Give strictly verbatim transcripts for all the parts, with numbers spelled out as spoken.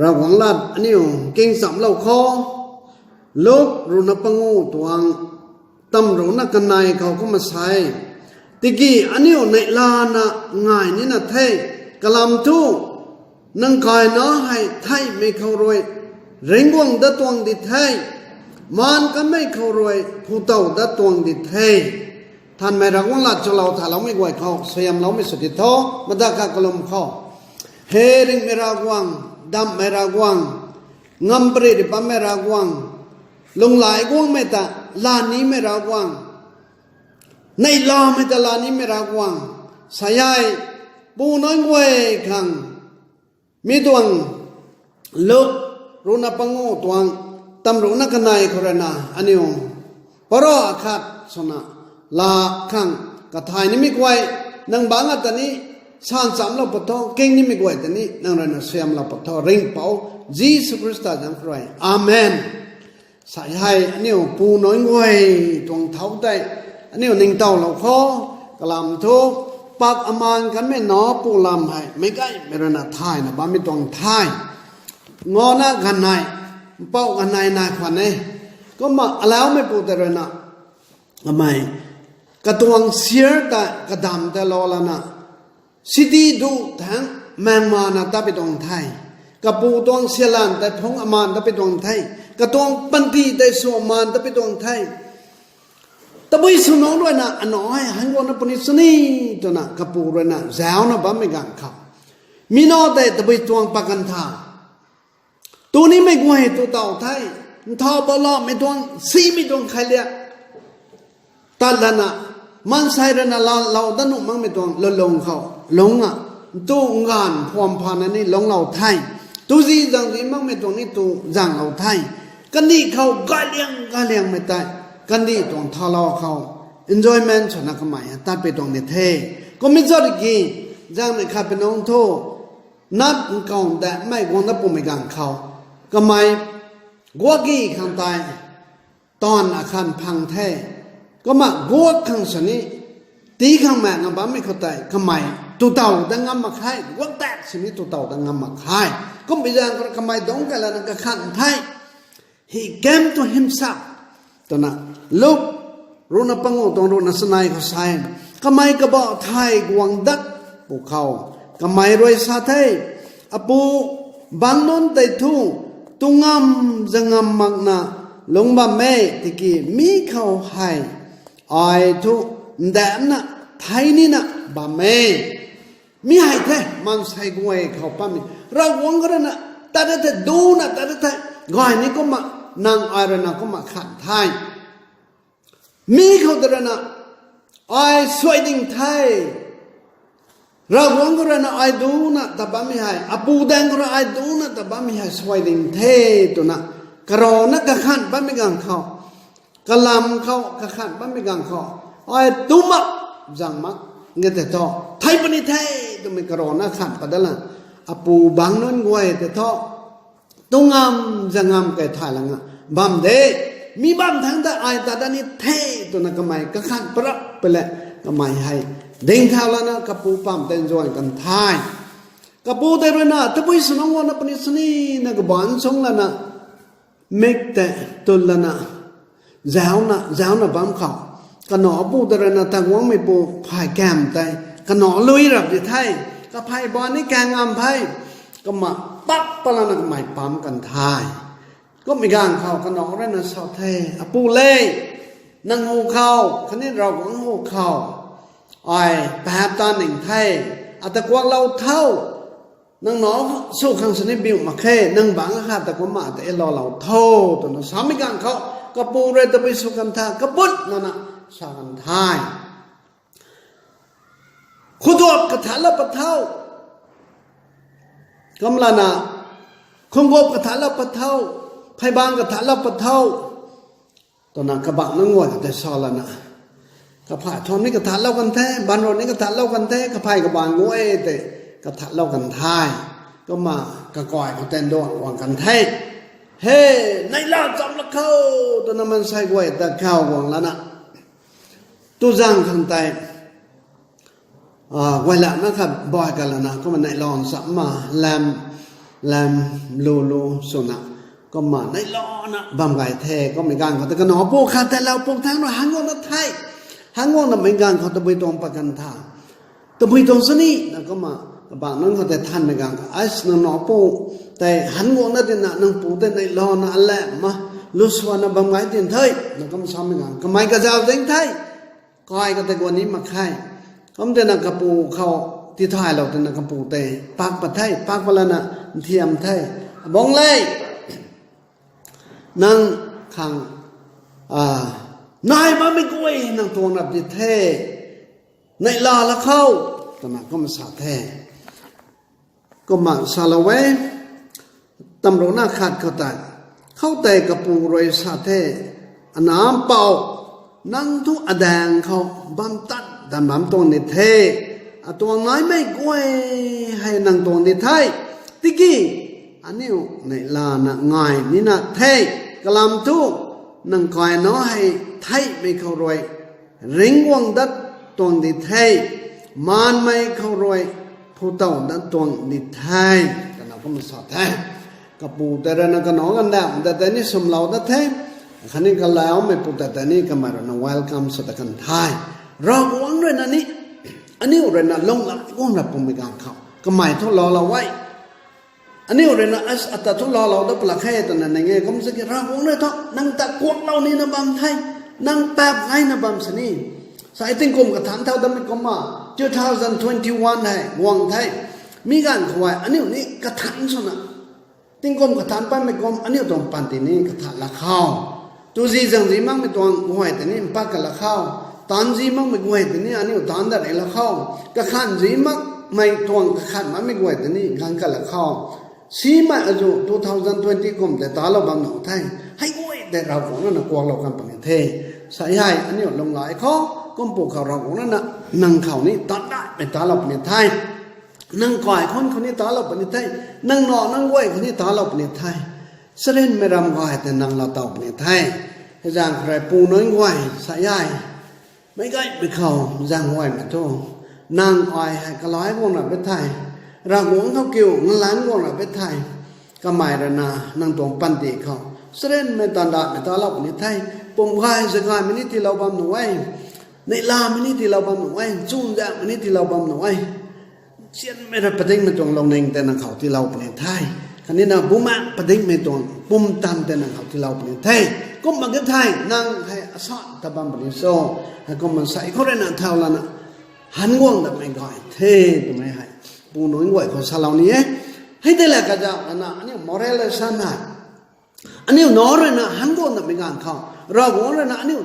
Ravguangc lat aniu king chamlou khou, Luk ruhna pangu tuang tamruhna kanei khou kumna sa e, tiki aniu neihlana ngai nina the, kalam thu nang kaina hei theihmei khou rui ringcguang dat tuang di the, maan kanmei khou rui phutow dat tuang di the. Thanmei Ravguangc lat chulou thaloumei guay khou suaihiamloumei sw di tho. Madak kha kalum khou, he ringhmei Ravguangc, damhmei Ravguangc, ngampariri bammei Ravguangc, lunghlaic guangmei ta laa nimei Ravguangc, neihlamei ta laa nimei Ravguangc, sa e, pu nunc guay khang mi tuang Luk ruhna pangu tuang tamruhna kanei khou ruina aniu para khat swna laa khang kathay nimei guay, nang bangc ta ni san chamlou pat tho, king nimei guay ta ni nang ruina suaihiamlou pat tho, Ringhpouc Jisu Khrista zanc khou rui, amen. Sa hei aniu pu nunc guay tuang thau tei aniu ningtowlou khou, kalam thu pak amaan kanmei nac pu lam hei meicgaymei ruina thayna bammei tuang the. Ngana ganei, mpouh ganei nai khwan e. Kumna alaumeipu tei ruina kamei katuang share tei kadam tei lou lana, city duc thangc mangmana tat pui tuang the. Kapu tuang sialan tei phungc amaan tat pui tuang the. Katuang panty tei sw amaan tat pui tuang the. Tabui sw nunc ruina anac hei han guangna puni sini twna kapu ruina zauna bammei ganv khou, mi nac tei tabui tuang pat kan tha. Tu nimei guay tu tow the, nthau baloumei tuang, simei tuang khailiak tat lana, maansei ruina laalou dat nuh makmei tuang lulung khou lungc a, ntu nganv phuam phana ni lungclou the. Tu zi zang zi makmei tuang ni tu zanglou the. Kandih khou galiang galiangmei tei, kandih tuang thalou khou enjoyment swna kamei hei tat pui tuang di the. Kummei zat ki, zangnei khat pi nunc thu, nat nkawn daihmei guang dat pumei ganv khou, kamei guakgi khang tei taanv akhan phang the. Kumna guak khang sini, tii khang maekna bammei khou tei kamei tu tow dat ngam mak khe, guak tak sini tu tow dat ngam mak khe. Kummei zaeng khou kamei dungc kai lana kakhan the. He came to himself twna Luk ruhna pangu tuang ruhna chanei khou sa e. Kamei kabah thay guang dat pwkhou, kamei rui sa the, Apu, bangc nunc tei thu tu ngam za ngam makna lungc bam e, tiki mi khou hei ai thu ndamna thei nina bam e. Mi hei the maansei guay khou patmei, Ravguangc khou ruina tat da the, duna tat da the, gay ni kumna, nang ai ruina kumna khan the. Mi khou tei ruina ai suai ding the. Ravguangc khou ruina ai duna tat bammei hei, Apu daeng khou rui ai duna tat bammei hei suai ding the twna, karana kakhan bammei ganv khou, kalam khou kakhan bammei ganv khou, ai tu mak, zang mak, nge tei thu, thei puni the twmei karana khan pat dat la, Apu bangc nunc guay tei thu, tu ngam za ngam kei thay lana bam de, mi bam thangc ta ai tat dat ni the twna kamei kakhan parap pui le, kamei hei dingthau lana kapu pam tei nzuan kan the. Kapu tei ruina tabui sw nunc guangna puni sini na kabaanc sung lana, mik tei tun lana, zauna zauna bam khou, kanac pu tei ruina ta guangmeipu phay kam tei kanac lui rap di the. Kaphay baanc ni kang ngam the. Kumna pak pat lana kamei pam kan the. Kummei ganv khou kanac ruina sa the, Apu le, nang hu khou khatni Ravguangc hu khou ai paap ta ning the. Ata kuaklou tho. Nang nac sw khang sini biu mak khe, nang bangc khat ta kumna ta eloulou tho, twna samei ganv khou, kapu rui tabui sw kan tha, kaput nana sa kan the. Khudap kathatlou pat tho. Kum lana, khunggap kathatlou pat tho. Pheybang kathatlou pat tho, twna kabangc nunc guay ta tei sa lana, kaphay thuam ni kathatlou kan the, banrun ni kathatlou kan the, kaphay kabaanc guay tei kathatlou kan the. Kumna kakai khou tei nduan guang kan the. He, neihla chamlou khou, twna maansei guay ta kau guang lana, tu zaeng khang tei, a, guay lana khat bai ka lana, kumna neihla chamna lam, lam lu lu swna, kumna neihlana bam gay the. Kummei ganv khou tei kanac pu khat tei lau pu thangc rui hanguangna the. Hanguangna mei ganv khou tabui tuang pat kan tha. Tabui tuang sini na kumna, kabang nunc khou tei thanmei ganv khou, ais nang nac pu tei hanguangna tina nang pu tei neihlana alam ma, lu swana bam gay tin the, na kum samei ganv kamei kazauh zing the. Kai ka tei guan ni mak khe. Kum tina kapu khou tithaylou tina kapu tei pak pat the, pak pat lana nthiam the. Abang le, nang khang, a, nai bammei guay nang tuang rap di the. Neihla la khou, twna kumna sa the. Kumna salou e, tamruhna khat khou tei, khoutei kapu rui sa the, Anac mpouh, nang thu adaeng khou bam tat tan bam tuang ni the. Atuang naimei guay hei nang tuang ni the. Tiki aniu neihlana ngai nina the. Kalam thu, nang kainac hei theihmei khou rui ringcguang dat tuang di the, maanmei khou rui phutow dat tuang di the, twna kumna sa the. Kapu tei rui na kanac kandamh ta tei ni swmlou dat the. Khatni kalaumei pu ta tei ni kamei rui na welcome sw ta kan the. Ravguangc rui na ni, aniu rui na lunghlaic guang rap pumei ganv khou kamei thu laalou e. Aniu rui na as ata thu laalou dat pla khe twna ning e, kum saki Ravguangc rui thu nang ta kuaklou nina bam the, nang paap gayna bam sini. Sa tingkum kathanc thau datmei kumna two thousand twenty-one hei guang the. Mi ganv khou e aniu ni kathanc swna, tingkum kathanc patmei kum aniu tuang panty ni kathanc la khou, tuzi zangzi makmei tuang guay tei ni mpat ka la khou, taanvzi makmei guay tei ni aniu taanv dat rey la khou, kakhanhzi makmei tuang kakhan makmei guay tei ni ganv ka la khou, simei azu two thousand twenty kum tei talou bam nuh the. Hei guay tei Ravguangc rui na kuaklou kan puni the. Sa hei aniu lunghlaic khou, kumpu khou Ravguangc rui na nang khou ni taan daihmei talou puni the. Nang kai khun khou ni talou puni the. Nang nac nang guay khou ni talou puni the. Charynmei ram gay tei nang laa tow puni the. Hei zaeng khou rui pu nunc guay sa e, meic gaymei khou zaeng guaymei thu, nang ai hei kalai guang ra be the. Ravguangc khou kiu ngalanc guang ra be the. Kamei rui na nang tuang panty khou charynmei taan daihmei talou puni the. Pum gay zagaymei ni tiilou bam nuh e. Neihlamei ni tiilou bam nuh e. Chunzaenghmei ni tiilou bam nuh e. Nzianmei rui padikmei tuang lungning tei nang khou tiilou puni the. Khatni na bumaengh padikmei tuang pumtan tei nang khou tiilou puni the. Kumna ge thei nang hei asan ta bam puni cho. Heikumna sa khou rui na thau lana hanguang datmei gay the twmei hei pu nunc guay khou salou ni e. Hei tei la kazauh lana aniu moral lesson hei, aniu nac rui na hanguang datmei ganv khou, Ravguangc rui na aniu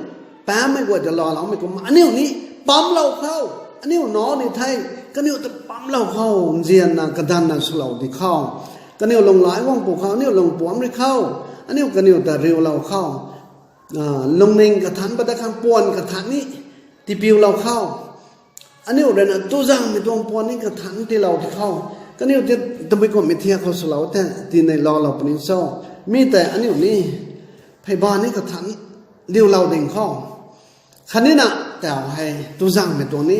paapmei guay ta laaloumei kumna aniu ni pamlou khou, aniu nac ni the, kaniw ta pamlou khou, nzianna kadanna swlou di khou, kaniw lunghlaic guang pu khou, aniu lungpuamc ri khou, aniu kaniw ta riulou khou, a, lungning kathanc pat dat khang puan kathanc ni tipiulou khou, aniu rui na tuzangmei tuang puan ni kathanc tiilou di khou, kaniw ti tabui kumhmei thiak khou swlou the, tii neihlalou puni cho. Mi tei aniu ni pheyba ni kathanc diulou ding khou, khatni na tau hei tuzangmei tuang ni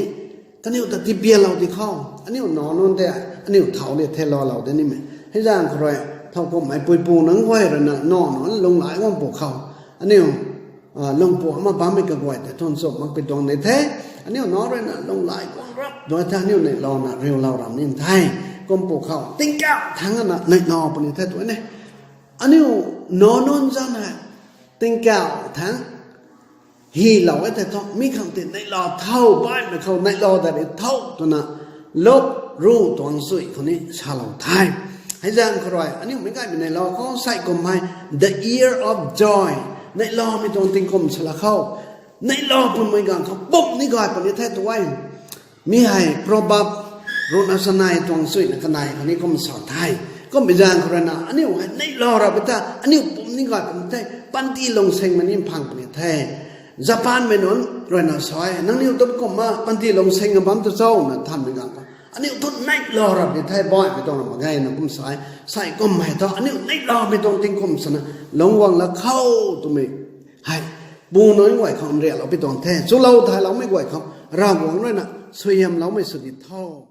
kaniw ta tipianlou di khou, aniu nac nunc tei aniu thau ni the laalou de nimei. Hei zaeng khou rui thowkumhmei puipu nunc guay rui na nac nunc lunghlaic guang pu khou, aniu, a, lungpuamc ma bammei kaguay tei thuanc chumh makpui tuang di the. Aniu nac rui na lunghlaic guang rap dua the, aniu neihlouna riulou ram ni the. Kumpu khou tingkauh thangc na neihla puni the tu ne. Aniu nac nunc zanc hei tingkauh thangc hylou e thei thu, mi khang ti neihla tho, baihmei khou neihla dat ri tho twna Luk ru tuang sui khou ni salou the. Hei zaeng khou rui aniu meic gaymei neihla khou sei kum hei the year of joy, neihlamei tuang tingkum sala khou, neihla pumei ganv khou pum ni gay puni the tu e. Mi hei Proverb ruhna sanei tuang suina kanei khou ni kum sa the. Kummei zaeng khou rui na aniu hei neihla rap e ta aniu pum ni gay puni the, panty lungsingmei ni mphang puni the. Japanmei nunc rui na sa e, nangniw tu kumna panty lungsing a bam tu cho na thanmei ganv khou, aniu thu neihla rap di the, baihmei tuang ram mak ge na kum sa e. Sei kum hei thu aniu neihlamei tuang tingkum sana lungc guang la khou twmei hei pu nunc guay khou nriaklou pi tuang the. Chulou thayloumei guay khou Ravguangc rui na suaihiamloumei sw di tho.